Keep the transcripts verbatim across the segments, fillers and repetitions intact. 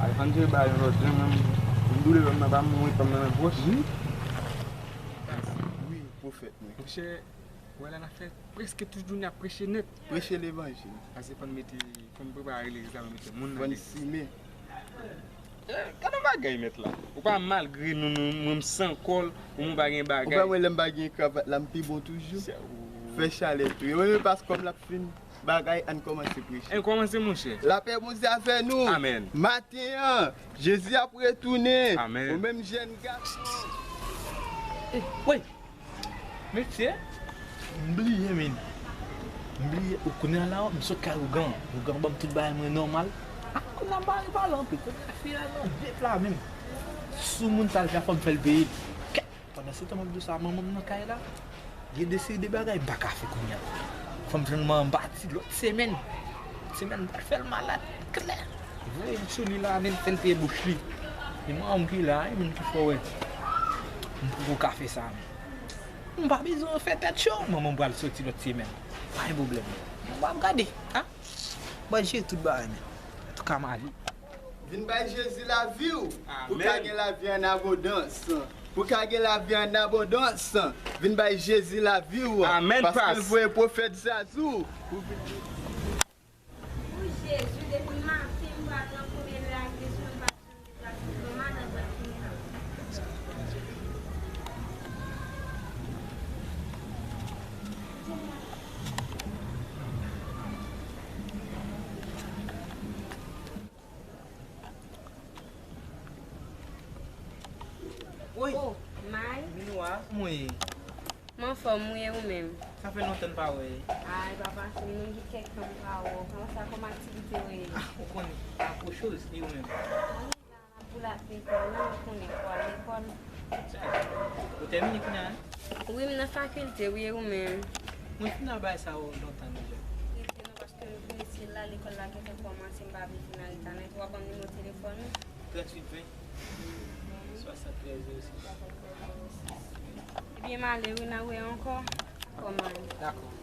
Ann jere bagay yon lòt jan, mwen, m doule fanm nan pa m, mwen fanm nan nan pòch. Wi, pwofèt mwen. Monchè, wè la n ap fè prèske tout jounen ap preche nèt. Preche levanjil. Pase fò n mete, fò n prepare legliz la, nou mete moun nan legliz. Fò n simen. Eh, gade yon bagay, mèt la. Ou pa malgre nou, nou, mwen m san kòl, ou mwen pa gen bagay. Ou pa wè lè m pa gen kravat la, m pi bon toujou. Fè chalè tou. Yo menm pas kòm l ap fin bagay, ann kòmanse preche. Ann kòmanse, monchè. Lapè Bondye avè nou. Amèn. Maten an, Jezi ap retounen. Amèn. Ou menm jèn gason. Eh, woy! Mesye, m bliye, men. M bliye, ou konnen la, m sot kay ougan. Ougan ban m tout bagay mwen nòmal. Ah, kounye a m pa vle pale anpil. Kounye a fi a nan de pla menm. Soumoun sa l fè a, fò m fè l peye. Kèt! Pandan se tan m ap di w sa, manman m nan kay la. Gen de seri de bagay m pa ka fè kounye a. Fò m jwenn manman m pati lòt semèn. Semèn m pral fè l malad. Klè. Voye m sou li la, men l fè l peye bouch li. E manman m ki la, e moun ki fè w wè. M poko ka fè sa, men. M pa bezwen fè tèt cho, manman m pral soti lòt semèn. Pa gen pwoblèm. M ap gade, a. Mwen jere tout bagay, men. Antouka, m ale. Vin bay Jezi lavi w, pou w ka gen lavi an abondans. Pou w ka gen lavi an abondans. Vin bay Jezi lavi w. Amèn, paske l voye pwofèt Zazou pou vin. Pou Jezi, depi maten, m pral nan premye lagle sou yon pa Woy! Oh, May. Minwa, kòman w ye? M anfòm wi, e ou menm? Sa fè lontan n pa wè. Ay, pa pase, m menm gen kèk tan m pa wè w. Kòman sa, kòman aktivite yo ye? Ah, ou konnen, pa gwo choz, e ou menm? Pou l ap lekòl, wi, ou konnen pou al lekòl. Ou tèmine kounye a? Wi, m nan fakilte, wi, e ou menm? Mwen fin al bagay sa yo lontan deja. Rete non, paske m vin eseye la, lekòl la gentan kòmanse, m pa vle vin an reta non. Epi w ap ban m nimewo telefòn ou? Tranntuit ven, swasanntrèz zewo sis. Ebyen, m ale wi, n a wè ankò. Dakò, m ale. Dakò.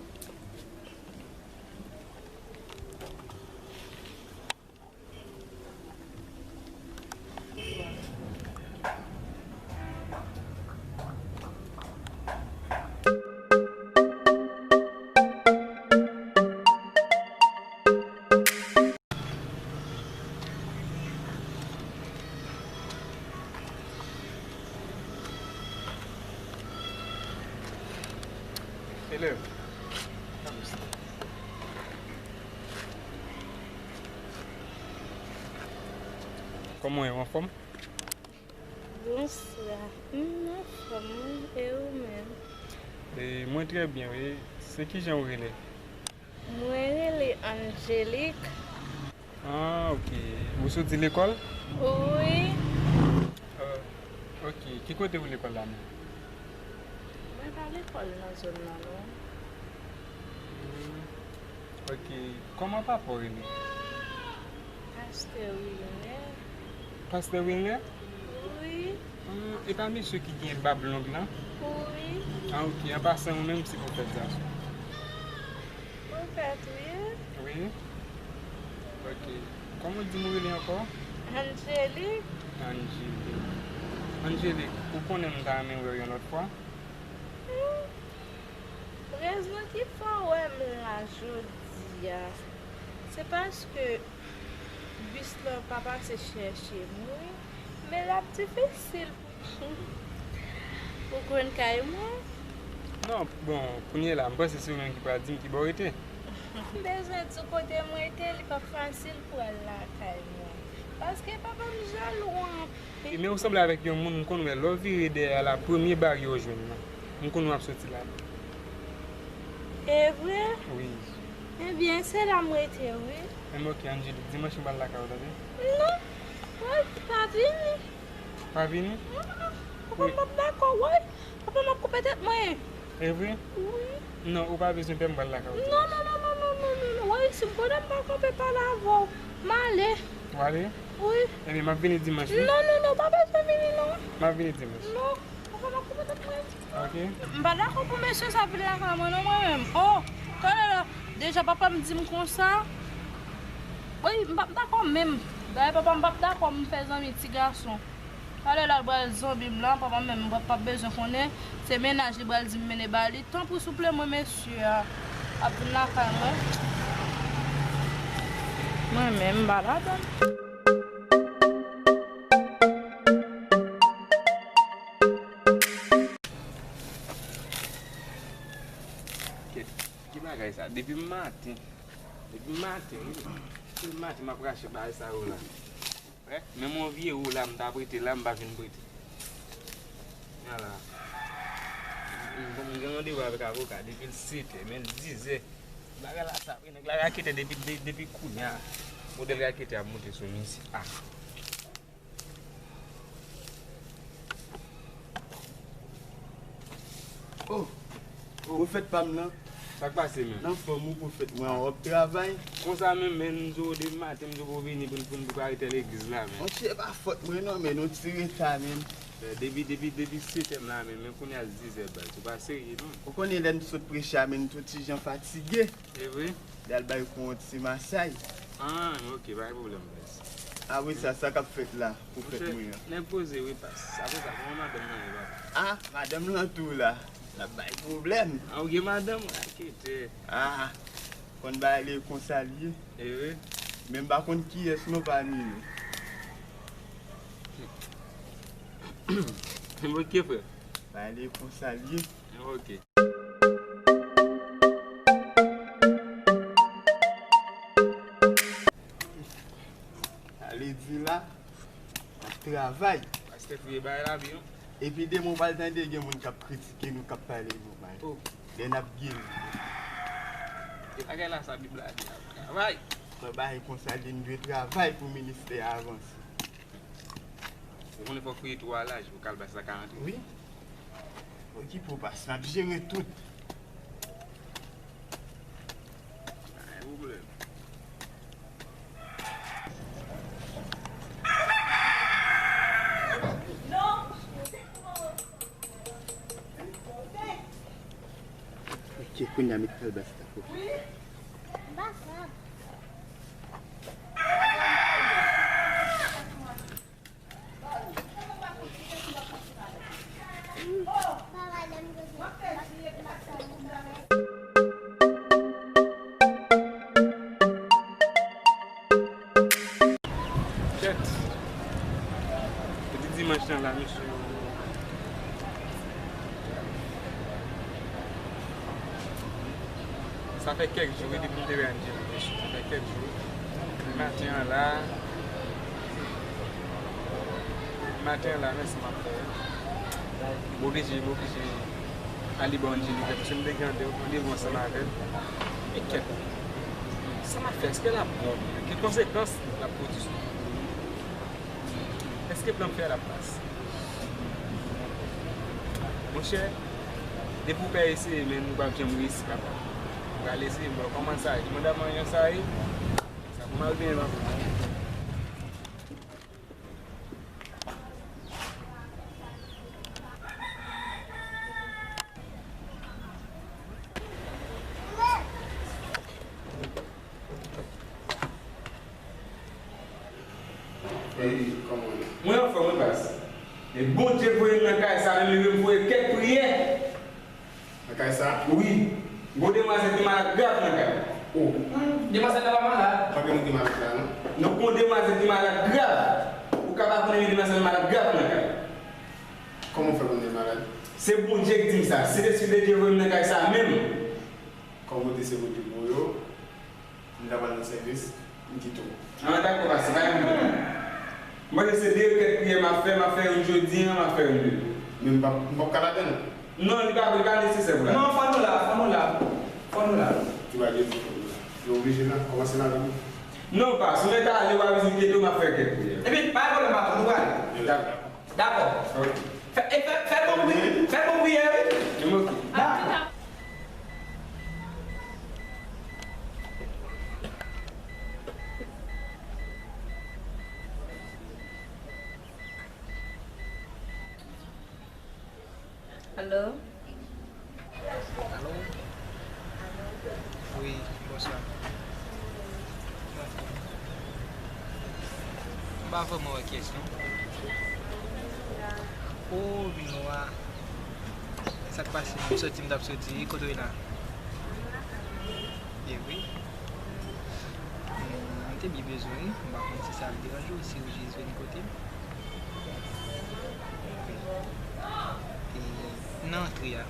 Elèv. Kòman w ye, w anfòm? Bonswa. M anfòm, wi. E ou menm? E mwen trè byen, wi. Se kijan w rele? Mwen rele Angélique. Ah, ok. Ou soti lekòl? Wi. Euh, ok. Ki kote ou lekòl la menm? Mwen pa lekòl nan zòn nan, non. Hmm. Ok. Kòman papa w rele? Pastè Wilner. Pastè Wilner? Wi. Hmm, e pa mesye ki gen bab long lan? Wi. Ah, ok. An pasan, ou menm se pwofèt Zazou? Pwofèt, wi. Wi. Ok. Kòman w di m ou rele ankò? Angélique. Angélique. Angélique, ou konnen m ta renmen wè w yon lòt fwa? Hmm. Rezon ki fè w wè m la jodi a, se paske bis lan pa pase chèche m, wi. Men l ap difisil pou, pou w jwenn kay mwen. Non, bon, kounye a la, m panse se ou menm ki pral di m ki bò w rete. M bezwen di w kote m rete, li p ap fasil pou al lakay mwen. Paske papa m jalou anpil. E men ou sanble avèk yon moun m konn wè lè w vire dèyè a la, premye bagay ou jwenn nan. M konn wè w ap soti la. E vre? Wi. Ebyen, se la m rete, wi. Enben, ok, Angélique, dimanch m pral lakay ou, tande? Non. Woy, pa vini. Pa vini? Mm, mm. Papa m p ap dakò, woy. Papa m ap koupe tèt mwen. E vre? Wi. Non, ou pa bezwen pè, m pral lakay ou dimanch. Non, non, non. Woy, si m konnen m pa konn pale avè w. M ale. Ou ale? Wi. Ebyen, m ap vini dimanch, wi. Non, non, non, pa bezwen vini, non. M ap vini dimanch. Non, papa m ap koupe tèt mwen. Ok. M pa dakò pou mesye sa vin lakay mwen non, mwen menm. Oh, talè la, deja papa m di m konsa. Wi, m pa dakò menm. Dayè papa m p ap dakò m fè zanmi ti gason. Talè l al bral zanmi m lan, papa m menm p ap, p ap bezwen konnen se mennaj li bral di m mennen ba li. Tanpri souple mwen mesye a ap vin lakay mwen. Mwen menm m pa ladann. Kèt, ki bagay sa? Depi maten. Depi maten, wi. Depi maten m ap rache bagay sa yo la. Wè, menm yon vye wo la m ta prete la, m pa vin prete. Ala. M, m, m gen randevou avèk avoka depi l sèt è, men l diz è. Bagay la sa, wi, nèg la raketè depi, de, depi kounye a. Modèl raketè ap monte sou misye. Ah. Oh, pwofèt pa m nan. Sa k pase, menm? Nan fòm ou, pwofèt mwen an, w ap travay? Konsa menm, men m di w depi maten, m di w pou w vini pou n, pou n, pou n arete legliz la, men. Monchè, pa fòt mwen non, men nou ti reta, men. Depi, depi, depi sèt è m la, men, men kounye a l diz è baz. Ou pa serye, non. Ou konnen lè n sot preche a, men n t on ti jan fatige. E vre? Li al bay kou yon ti masaj. Ah, ok, pa gen pwoblèm, baz. Ah wi, sa, sa k ap fèt la, pwofèt mwen an? Monchè, nèg poze, wi, pas. Apre sa, kòman madanm nan ye, papa? Ah, madanm lan tou la. L ap bay pwoblèm. Ah, ou gen madanm? Raketè. Ah, konn bagay li konsa l ye. E vre? Men m pa konn kiyès non pami nou. Ok, frè. Bagay li konsa l ye. Ok. Ale di la, n ap travay. Pastè fouye bagay la byen. Epi demen w pral tande gen moun k ap kritike nou, k ap pale nou mal. Oh. Lè n ap byen viv. E bagay la sa Bib la di, n ap travay. Fè bagay konsa, li n dwe travay pou ministè a avanse. Ou konnen fòk fouye twou a laj pou kalbas la ka antre. Wi. Okipe w pas, n ap jere tout. Pa gen pwoblèm. Ok, kounye a met kalbas la. Kèt. Epi dimanch lan la, mesye yo. Sa fè kèk jou, wi, depi m te wè Angelo, mesye. Sa fè kèk jou. Maten an la, maten an la, men sa m ap fè. M oblije, m oblije ale bò Angelo, paske m te gen randevou ansanm avè l. E kèt. Sa m ap fè, èske l ap bon? Ki konsekans l ap pwodui sou mwen? Èske plan m fè a l ap pas? Monchè, depi w pè eseye, men ou p ap janm reyisi, papa. Ou pral eseye, m wè kòman sa ye. Manda manyen sa ye. Sa pou mal byen, papa. Mwen anfòm wi baz. E Bondye voye m nan kay sa, menm li menm voye kèk priyè. Nan kay sa? Wi. Gon demwazèl ki malad grav nan kay. Oh. Demwazèl la pa malad. Pa gen moun ki malad la non. Non, gon demwazèl ki malad grav. Ou ka pa konnen men demwazèl malad grav nan kay. Kòman w fè konnen malad? Se Bondye ki di m sa. Sentespri de Dye voye m nan kay sa menm. Kòm ou di se Bondye ki voye w, m ta pral nan sèvis, m kite w. Ah, dakò, pastè, pa gen pwoblèm. M panse se de rekèt priyè m ap fè, m ap fè youn jodi a, m ap fè youn demen. Men m p ap, m p ap ka ladann. Non, li pa, li pa nesesè pou ladann. Non, fò nou la, fò nou la. Fò nou la. Ki bagay di fò nou la? Nou oblije la, kòmanse ladann. Non, pas, ou mèt ale, w a vizite tou, m ap fè kèk priyè. Epi, pa gen pwoblèm, patwon, nou prale. Dakò. Dakò. Ok. Fè, e fè, fè bon pri, fè bon priyè, wi. Dakò. Alo? Alo? Wi, bonswa. Pa vrèman wè kiyès non. O, Minowa. Sa k pase? M soti, m t ap soti. Kote w ye la? E wi. M te byen bezwen wi. M pa konn si sa ap deranje w si w jis vin kote m. E nan antre a.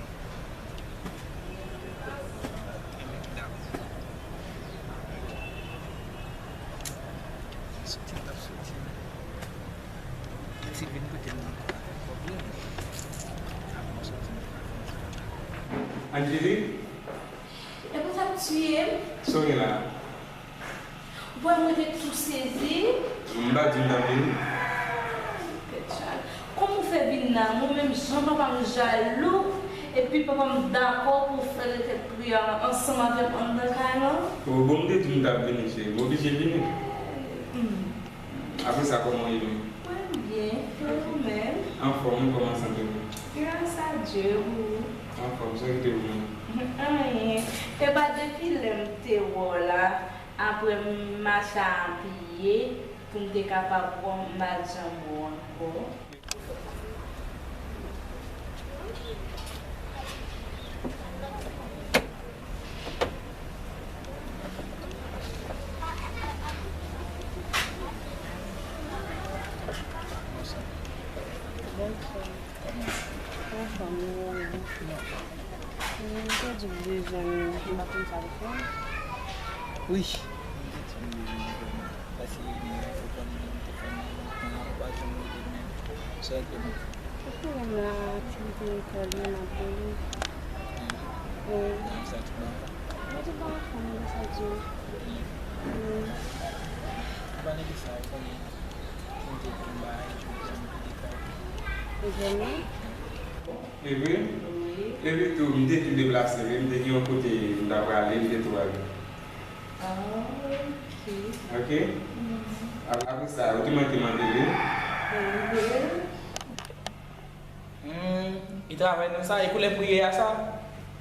Enben, dakò. Soti, m t ap soti. Ti vin kote m nan pa fè pwoblèm. Apre m soti, m pa fè anpil. Angélique? E pou sa k tiye m? Sa w gen la? Bwè, mwen te tou sezi. M pa di m t ap vini. Tèt chaje. Kòman w fè vin la? Mwen menm, jan papa m jalou, epi papa m dakò pou w fè rekèt priyè a ansanm avè m anndan kay lan. O, bon, m te di w m t ap vini, cheri. M oblije vini. Hmm. Apre sa, kòman w ye menm? Mwen byen, e ou menm? Anfòm, wi, kòman sante w? Gras a Dye, wi. Anfòm, sa ki te pou mwen? Anyen. E pa depi lè m te wè w la, apre m mache a anpil ye, pou m te kapab wè w, m pa t janm wè w ankò. Bonswa. Kòman? Anfòm, nou menm? Mwen te di w bezwen m, m pa konn sa pou fè. Wi, m te di w bezwen m vrèman. Pase mwen te konn mwen te fè mwen lontan, ou pa janm rele m menm. Sa w te di? Tout pwoblèm la, aktivite lekòl yo, m ap rele. Wi. Sa tout bon? Mwen tout bon, anfòm, mwen sa di w. Wi. Ou pa nèg sa, ou konnen. Mwen te tonbe a jodi a, mwen te deklare. Egzanmen? E vre? Wi. Epi tou, m te tou deplase vre, m te gen yon kote m ta prale, m te tou ale. Ah, ok. Ok? Mhm. Ap-, apre sa, ou te manke m anpil vre? Wi. Hmm, li travay nan sa, e koulè priyè a sa.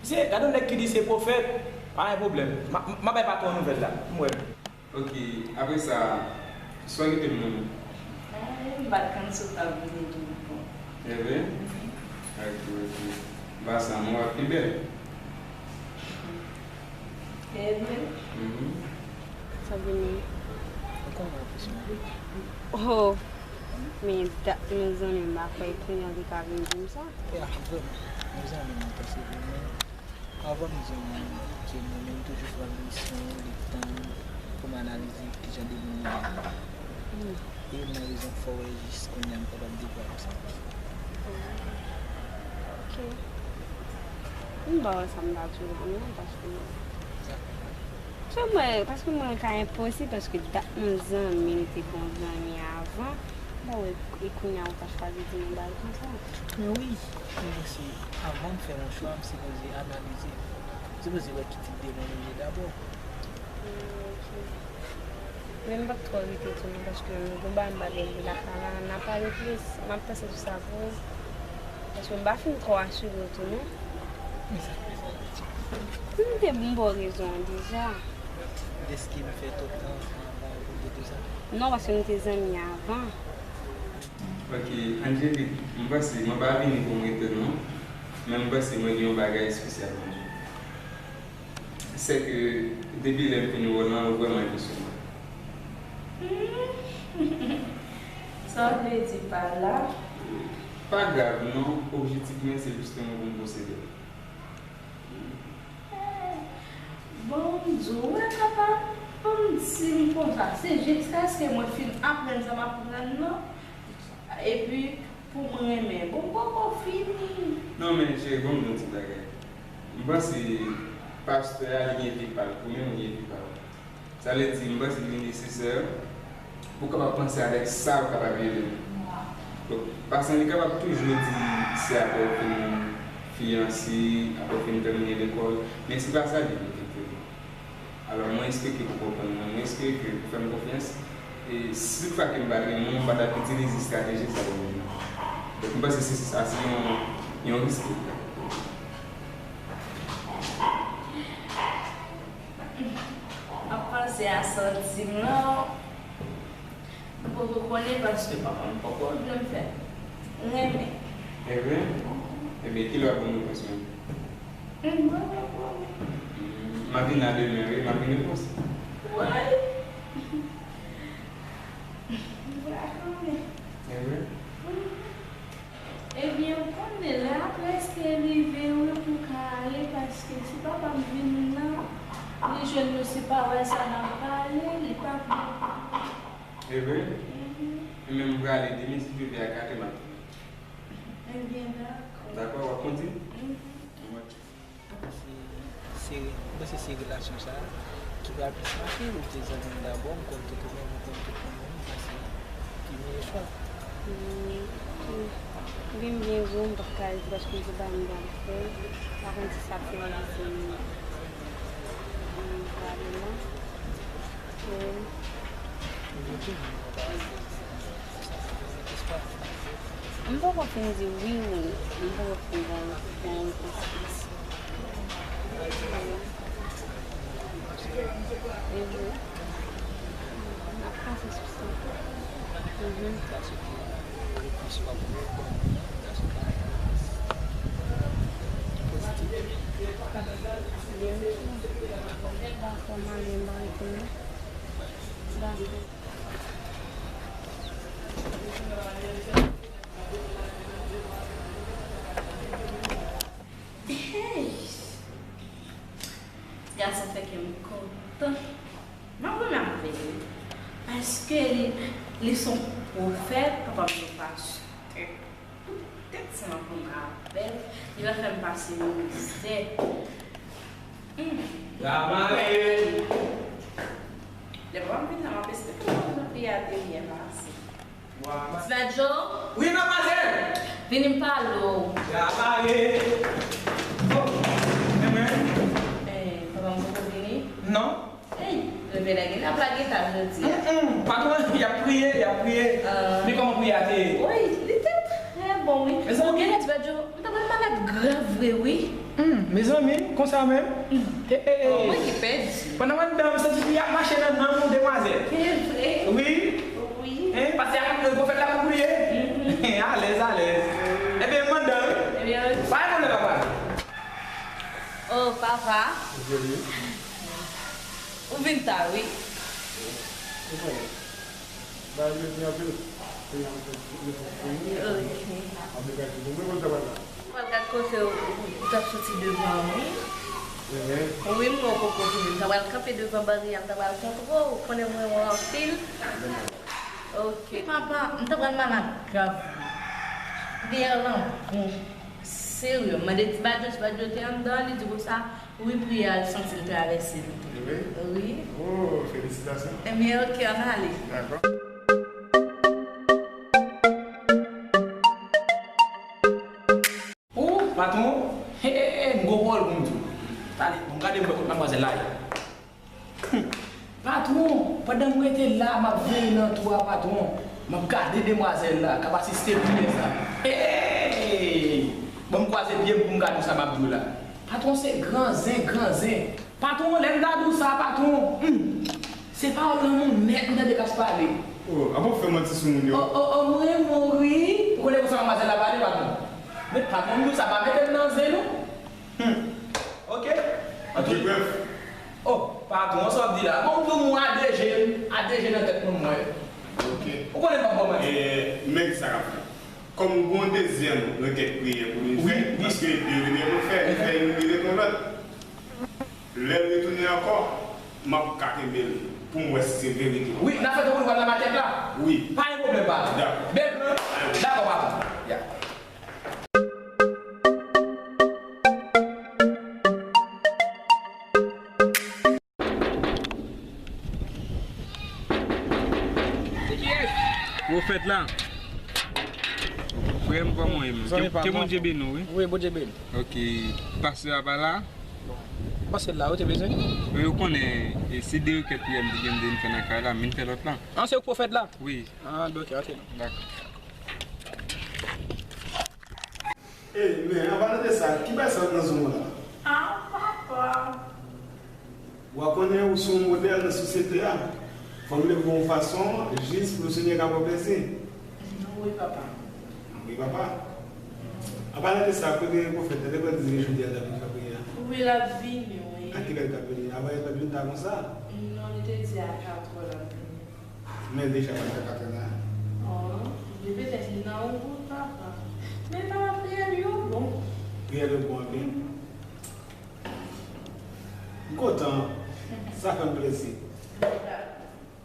Misye, gade yon nèg ki di se pwofèt, pa gen pwoblèm. M a, m a bay patwon nouvèl la, m wè. Ok, apre sa, sa w kite m nan men? Eh, m pa t konn si w t ap vini tou, bon. E vre? Mhm. Ok, ok. Ba sa, mwen w ap pi bèl. E vre? Mhm. Sa vini. Ou konn mwen plis mwen. Oh, men dat mezanmi, m pa kwè kounye a li ka vin di m sa. Ya, vrèman. Mezanmi, mwen panse vrèman. Avan m di yon moun ke mwen menm toujou pran misyon, letan pou m analize kijan de moun li ye. Hmm. E youn nan rezon k fè w wè jis kounye a m kapab devwale sa. Ok. M pa wè sa m ta di w la non, paske se mwen, paske mwen ka enposib, paske dat nou zanmi, nou te bon zanmi avan. M pa wè e kounye a ou ka chwazi di m yon bagay konsa. Men wi, mwen panse avan m fè yon chwa, m sipoze analize. M sipoze wè ki tip de moun ou ye dabò. Hmm, ok. Men m p ap twò rete tou non, paske m gon bagay m pral regle lakay la, n a pale plis, m ap panse sou sa pou ou. Paske m pa fin twò asire w tou non. Men sa k fè sa, pitit? M te, m ba w rezon an deja. Dèske m fè twòp tan ansanm avè w pou m te di sa? Non, paske nou te zanmi avan. Ok, Angélique, m panse mwen pa vini pou m rete non, men m panse mwen gen yon bagay espesyal pou nou. Sèke depi lè m fin wè w lan, ou vrèman enpresyone m. Hmm. Sa w vle di pa la? Pa grav non, objektif mwen se jisteman pou m posede w. Bon, m di w, ou pa kapab, bon, m di m konsa, se jiskaske mwen fin aprann sa m aprann nan. Epi, pou m renmen, bon, m poko fini. Non, men, cheri, bon, m di w yon ti bagay. M panse pastè a, li gen vi pa l, ou menm, ou gen vi pa w. Sa vle di, m panse li nesesè pou w kapab panse avèk sa ou kapab rele m. Donk, pasan li kapab toujou di se apre w fin fiyanse, apre w fin tèmine lekòl, men se pa sa li vle, li vle. Alò, mwen espere ke ou konprann mwen, mwen espere ke ou fè m konfyans. E si toutfwa ke m pa t renmen w, m pa t ap itilize estrateji sa yo menm. Donk, m panse se, sa se yon, yon risk li pran. M ap panse a sòti m lan. M poko konnen paske papa m poko vle m fè renmen. Evre? Ebyen, kilè w ap ban m repons mwen? M pa wè pou mwen. M ap vin la demen, wi, m ap vin repons. Wi. M pa konnen. Evre? Wi. Ebyen, ou konnen lè a prèske rive wi pou w ka ale, paske si papa m vin la, li jwenn nou, si pa wè sa n ap pale, li p ap. Evre? Mhm. Mwen menm m prale demen, si Dye vle, a katè m ap tounen. Ebyen, dakò. Dakò, w ap kondi? Mhm. Mwen. Se, se, mwen panse se relasyon sa a ki pral plis mache. Ou te zanmi m dabò, m konn tout ou menm, ou konn tout mwen menm, m panse ki meyè chwa. Hmm, hmm. Wi, m byen vre, m p ap ka rete paske m te ba m ba m fè. M pa konn si sa ap finalize, hmm, hmm, vrèman. Hmm. M poko fin di wi, men m poko fin bay yon, bay yon repons presi. Mhm. M ap pase sou sa. Mhm. Dakò, m ale, m pa rete non. Dakò. Hey! Gason fè kè m kontan. M ap renmen avè l. Paske li, li se yon pwofèt, papa m se yon pastè. Poutèt sa m ap renmen avè l, li pa fè m pase mizè. Hmm. Lè papa m vin la, m ap esplike w jan peyi a te byen pase. Ti Badjo? Wi, madmwazèl! Vini m pale w. Travay! Oh, men mwen. Eh, papa m poko vini? Non. Ey, leve lage, l ap lage ta jodi a. Mm, mm, patwon, y ap priye, y ap priye. Ah. Men kòman priyè a te ye? Wi, li te trè bon, wi. Mezanmi. Ou genlè, Ti Badjo, m ta pral malad grav vre, wi. Hmm, mezanmi, konsa menm? Hmm. Hey, hey, hey. Oh, mwen ki pèdi. Pandan m anndan, m santi li ap mache nan nanm ou, demwazèl. Se vre? Wi. Wi. Hein, pase ak pwofèt la pou priye. Mhm. Alèz, alèz. Ebyen, m anndan, wi. Ebyen, wi. Pa gen pwoblèm, papa. Oh, papa. Joli. Ou vin ta, wi. Ou konnen. Bagay yo di anpil. Peyi a, yo fè premye. Ok. Ap degaj pou mwen, mwen konn sa pral la. Pral gad kote ou, ou t ap soti devan, wi. Wi, m wè w poko vini. M ta pral kanpe devan bari a, m ta pral kontre w. Ou konnen mwen wè w anpil. Ok. Papa, m ta pral malad grav. Priyè lan bon. Serye. M mande Ti Badjo, Ti Badjo te anndan, li di konsa, wi, priyè a, l santi l travèse l. Wi. Wi. Oh, felisitasyon. Ebyen, ok, ann ale. Dakò. Ou, patwon, he, he, he, m gwo pawòl pou m di w. Tande, bon, gade m wè kot madmwazèl la ye. Hum. Patwon, pandan m rete la, m ap veye nan twou a, patwon. M ap gade demwazèl la, k ap asiste priyè sa. Hey! Bon, m kwaze pye m pou m gade sa m ap di w la. Patwon, se gran zen, gran zen. Patwon, lè m gade w sa, patwon, hmm, se pawòl lanmou nèt m tande k ap pale. Oh, apa w fè manti sou moun yo? Oh, oh, oh, mwen mouri. Ou konnen konsa manmwazèl la pale, patwon? Men patwon, m di w sa, pa mete m nan zen, non. Hmm. Ok. An tou... Ki prèv? Oh, patwon, sa w ap di la? Bon, m di w, mwen a de je, a de je nan tèt mwen, mwen. Ok. Ou konnen m p ap ba w manti. E, men ki sa k ap fèt. Kòm ou gen yon dezyèm rekèt priyè pou li fè, wi, wi, paske de rekèt ou fè, li fè youn, li ret yon lòt. Lè l retounen ankò, m ap ka kenbe l pou m wè si se verite. Wi, n ap fè tankou nou pral nan makèt la. Wi. Pa gen pwoblèm, patwon. Dakò. Bèl plan. Dakò, patwon. Ya. Pwofèt la. Frè m, kòman w ye, menm? Zanmi pa m, ke Bondye beni w, wi. Wi, Bondye beni. Ok, pastè a pa la? Pastè la, ou te bezwen? Wi, ou konnen, e, se de rekèt priyè m te gen m te vin fè nan kay la, m vin fè lòt la. Ah, se ou k pwofèt la? Wi. Ah, ben ok, antre non. Dakò. Ey, men, an palan de sa, ki bagay sa w nan zong ou la? Ah, papa. Wa konnen ou se yon modèl nan sosyete a. Fò m leve yon fason, jis pou Senyè ka pran plezi. Wi, papa. Wi, papa. An palan de sa, kote pwofèt la, te pral di jodi a l t ap vin fè priyè a? Wi, l ap vini, wi. A kilè l t ap vini? Avan yè l t ap vin ta konsa? Non, li te di a katrè l ap vini. Men deja pase katrè la. Oh, li petèt li nan wout, papa. Men papa, priyè l yo bon. Priyè l yo bon anpil. M kontan. Sa fè m plezi.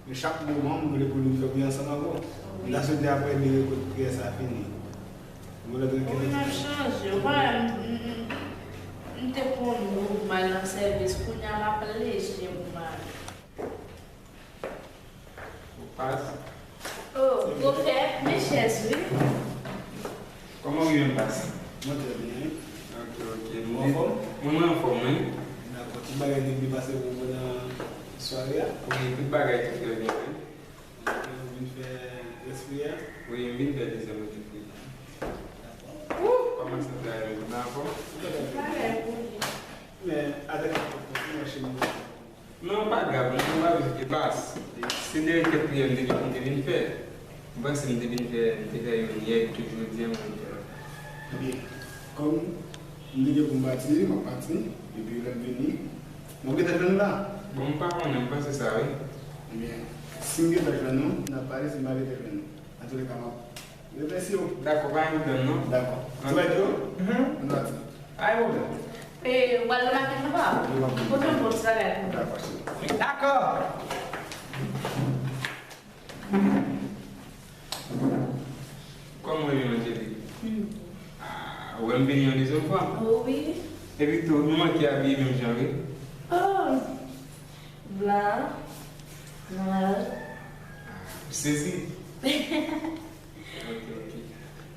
Men chak moman, m vle pou nou fè priyè ansanm avè w. M ta swete apre de rekòt priyè sa fini. Mwen lè tou kite. Wi, m ap chanje. Ou konnen, m, m, m, m te konn wouv m al nan sèvis. Kounye a, m ap leje pou m ale. Ou pas. Oh, pwofèt, men chèz, wi. Kòman w ye, Pas? Mwen trè byen, wi. Ok, ok. Ou anfòm? Mwen, mwen anfòm, wi. Dakò. Tout bagay te byen pase pou ou pandan sware a? Wi, tout bagay te trè byen, wi. Ok, ou vin fè rès priyè? Wi, m vin fè dezyèm rès priyè. Dakò. Wouh! Kòman santi a ye? Ou anfòm? Bagay pou li. Men, avèk tout konfyans, mwen chèz mwen. Non, pa grav, non, pa vin fè pas. Se de rekèt priyè m te, m te vin fè. M panse m te vin fè, m te fè youn yè, epi jodi a m vin fè lòt. Ebyen, kòm m te gen pou m pati, m ap pati, epi lè m vini, m ap gentan jwenn ou la. Bon, m pa konnen, m panse sa, wi. Ebyen, si m gentan jwenn ou, n ap pale, si m pa gentan jwenn ou. Antoulèka, m ap Mèsi ou. Dakò, pa gen pwoblèm non. Dakò. Ti bay tou? Mhm. Ann pati. Pa gen pwoblèm. E, w al nan makèt la, papa? Wi, m ap vini. Pote yon bon ti bagay pou mwen. Dakò, cheri. Dakò. Kòman w ye, Angélique? Hmm. Ah, ou wè m vini yon dezyèm fwa? Oh, wi. Epi tou, nou manke abiye menm jan, wi. Oh. Blan, nwè. Ah, m sezi. Ok, ok.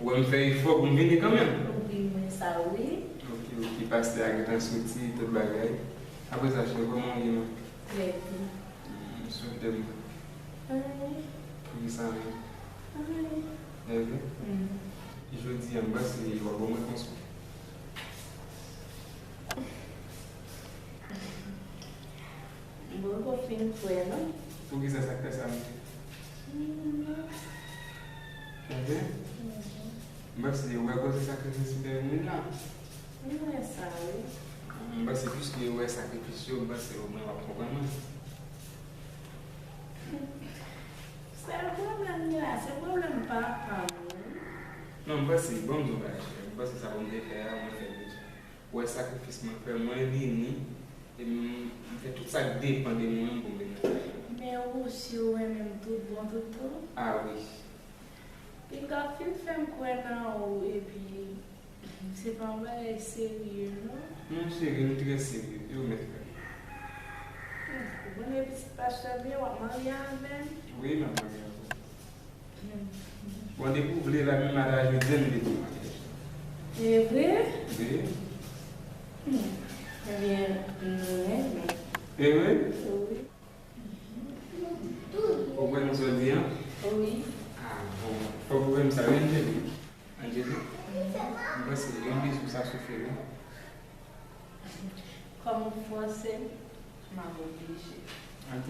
Ou wè m fè efò pou m vini kanmenm. Wi, m wè sa, wi. Ok, ok. Pastè a gentan soti, tout bagay. Apre sa, cheri, kòman w ye, man? Trè byen. Hmm, m swete m. Anyen. Poukisa anyen? Anyen. Evre? Hmm. Jodi a, m panse w ap ban m repons ou. Mwen poko fin kwè, non. Poukisa sa k fè sa, mesye? Mm, non. Ebyen, mhm, m panse w wè kote sakrifis m fè pou moun nan. M wè sa, wi. M panse piske w wè sakrifis yo, m panse omwen w ap konprann mwen. Sèl pwoblèm li la, se pwoblèm papa m, wi. Non, m panse, bon, m di w bagay, cheri. M panse sa pou m te fè a, mwen fè l deja. Ou wè sakrifis mwen fè, mwen vini, e m, m fè tout sa k depann de mwen pou m vin nan kay la. Men ou si ou renmen m tout bon tout tou. Ah wi. Piga fin fè m kwè nan ou, epi se pa yon bagay serye, non. Non, cheri, m trè serye, wi, ou mèt kwè. Hmm, ou konnen pitit pastè byen, w ap marye avè m? Wi, m ap marye avè w. Bon, depi w vle la, menm ata jodi a, nou te fè maryaj la. E vre? Wi. Hmm. Ebyen, nou renmen. E vre? Wi. Ou kwè nan sa w di a? Wi. Ah, bon. Fòk ou renmen sa, wi, Angélique. Angélique? M panse yon bizou sa sifi, wi. Kòm ou fòse m, m ap oblije. Ok.